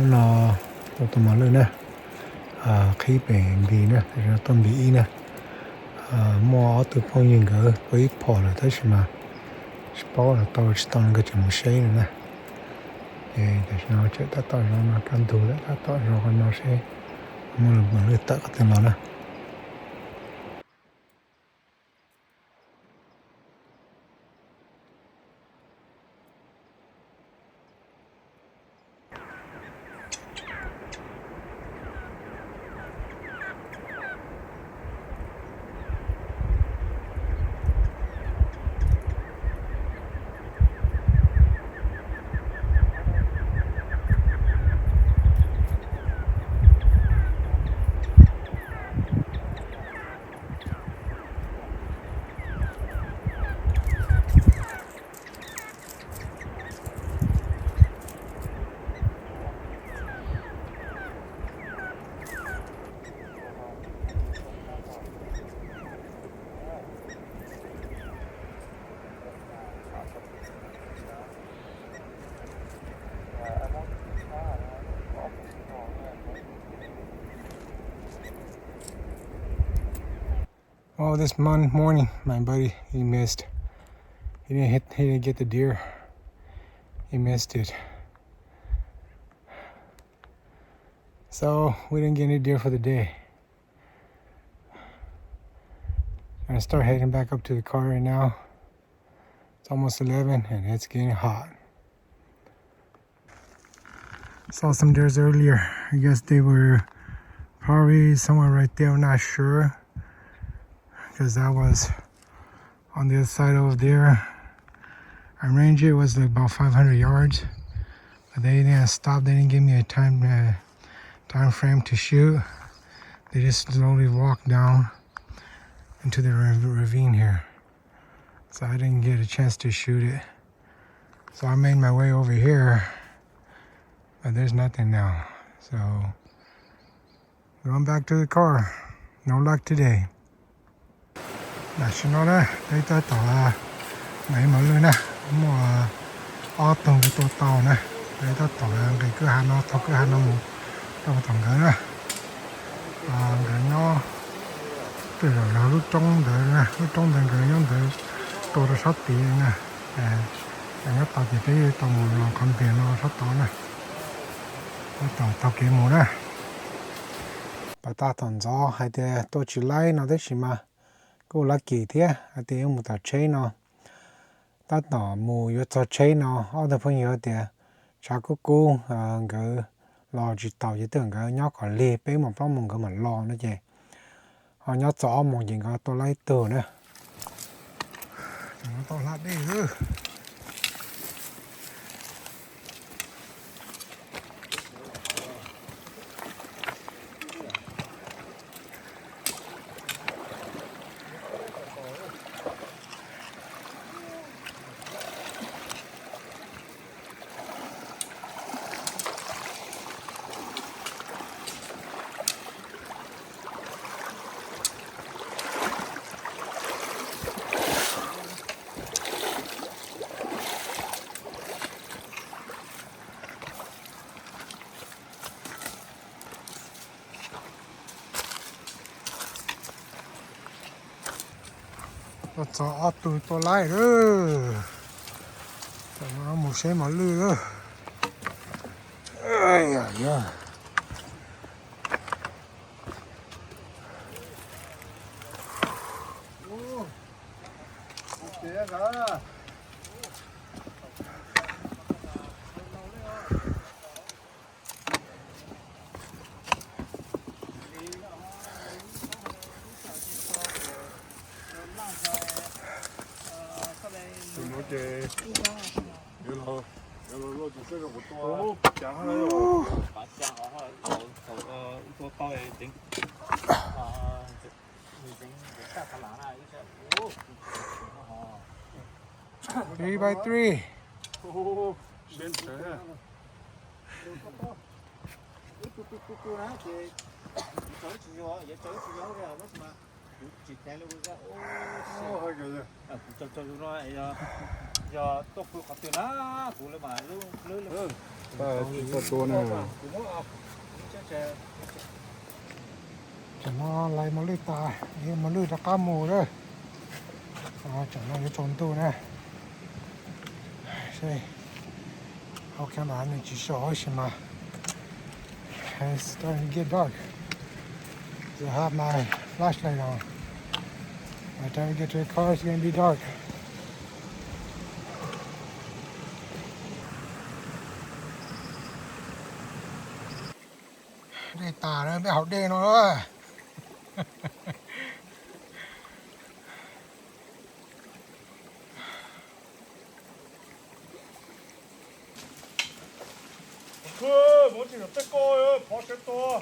No ua tus mos lwj na, qhib pem Npis na, tam sim no tuaj Npis ib na. Muaj ob tug phooj ywg nkawd tua ib phom lawm tab sis mas tsis paub los tau tsis tau no nkawd tseem mus seb no na. Ces tam sim no tseem tab tom zov no, kaj ntug lawm tab tom zov qhov no seb muaj mos lwj tawm qhov twg los na. Oh, this mon- morning, my buddy, he missed. He didn't hit, he didn't get the deer. He missed it. So, we didn't get any deer for the day. I start heading back up to the car right now. It's almost eleven and it's getting hot. Saw some deers earlier. I guess they were probably somewhere right there. I'm not sure because I was on the other side over there. I ranged it, it was like about five hundred yards. But they didn't stop. They didn't give me a time uh, time frame to shoot. They just slowly walked down into the rav- ravine here. So I didn't get a chance to shoot it. So I made my way over here, but there's nothing now. So going back to the car. No luck today. Tam sim no na, peb tab tom nqis mos lwj na, muaj ob tug nkawd tua tau na. Peb tab tom nqis kwj ha no, thauj kwj ha no mus rau tom nkawd na. Nkawd nyob twb yog lub roob ntawd na, lub roob ntawd nkawd nyob ntawd, tua rau sab tid na. Nkawd nyob tod ces peb tau mus los qhov npias no sab tod na. Tab tom taug kev mus na. Pas tab tom ntxov hais tias tua tsis laib no tab sis mas kuj lucky thiab hais tias yuav mus tom tsheb no. Tab tom mus yuav txog tsheb no, ob tug phooj ywg tias tshav kub kub, nkawd los tsis taus ces twb nkawd nyob kom lig peb moos plaub moos nkawd mam los no ces ho nyob txog ob moos ces nkawd tua laib ib tug na. Tau hla dej xwb. Tuaj txog ob tug tua laib lawm. Tam no mus seb mos lwj lawm. Tus no ces yuav los, yuav los luaj tus seb zoo kuv tua cas. Three by three. Kuv tsis teb lub, kuv tso tso zoo no, yog tuaj pw qhov twg na, kuv lawv mas lub lub tsis tau tua na. Tam no lais mos lwj tas, mos lwj rov qab mus lawm. Tam no yuav tsaus ntuj na. Seb, hauv camera nws tsis show tab sis mas it's starting to get dark. So I have my flashlight on. By the time we get to the car, it's gonna be dark. Dej tas lawm, peb haus dej no lawm. Mus tsis tej ko, phov sawv tua.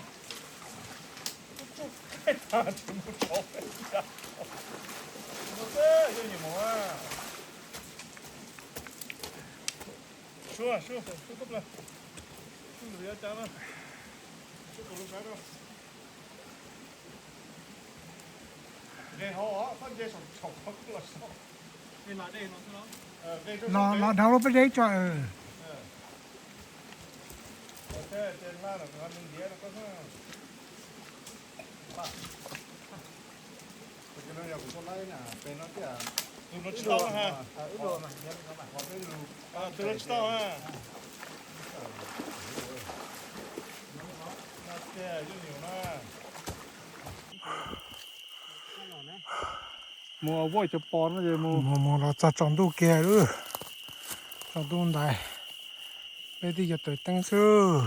Sua, sua, sua koj plaws. Sua lwm yog cas na. Sua kom lub sab rau. Nqes hauv os, txhob nce saum saum qhov los so. Los dhau lub pob zeb tso. Tus no tsis tau ha. Tus no tsis tau ha. Mus ua cov pos no es mus mus los txog tsaus ntuj kiag lawm. Tsaus ntuj ntais, peb twb yuav tawm teeb xwb.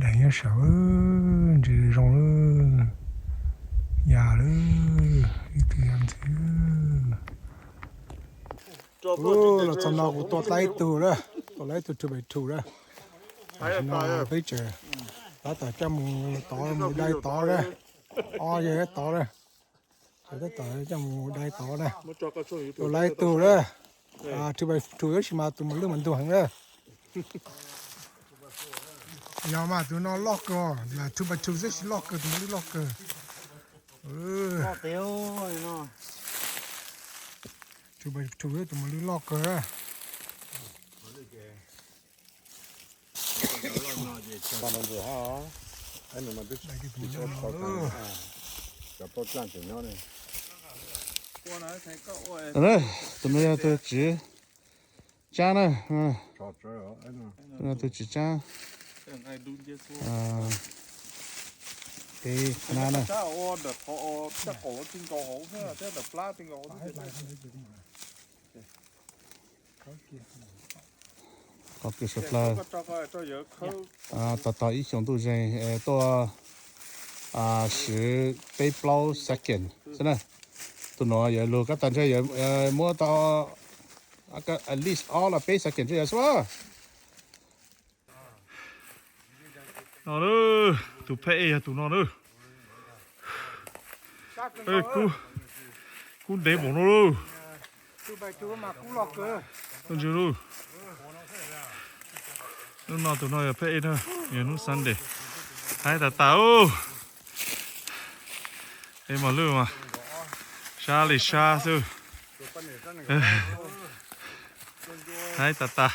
Deem nyob saud, ntses zoo lawm, yam lawm, ib tug yam ntxwv. Los txog no kuv tua tau ib tug lawm, tua tau ib tug two by two lawm. Tam sim no peb tseem tab tom coj mus tod, mus dai tod lawm, ob yawg tod lawm. Tab tom coj mus dai tod na. Tus lawv tus na, two by two tab sis mas tus mos lwj mas ntuag heev na. Yog mas tus no loj kawg, yog two by two tab sis loj kawg, tus mos lwj loj kawg. Two by two tus mos lwj loj kawg. Tus no yog tus tswv tsab na, tus tswv tsab. Peb qhov na na. Qhov kws suav dlawg, tos tos ib xyoos ntuj zeeg tuaj siv peb plaub second xwb na. Tus no yog lug kab tag ntshe yog muab tau at least ob los peb second ntshe yog xwb. No, tus phab ej yog tus no na. Kub ntev npaum no lauj. Ntsia lauj. Hnub no tus no yog phab ej na, yog hnub Sunday. Haib tas tas. Peb mos lwj mas sab li sab xwb. Haib tas tas.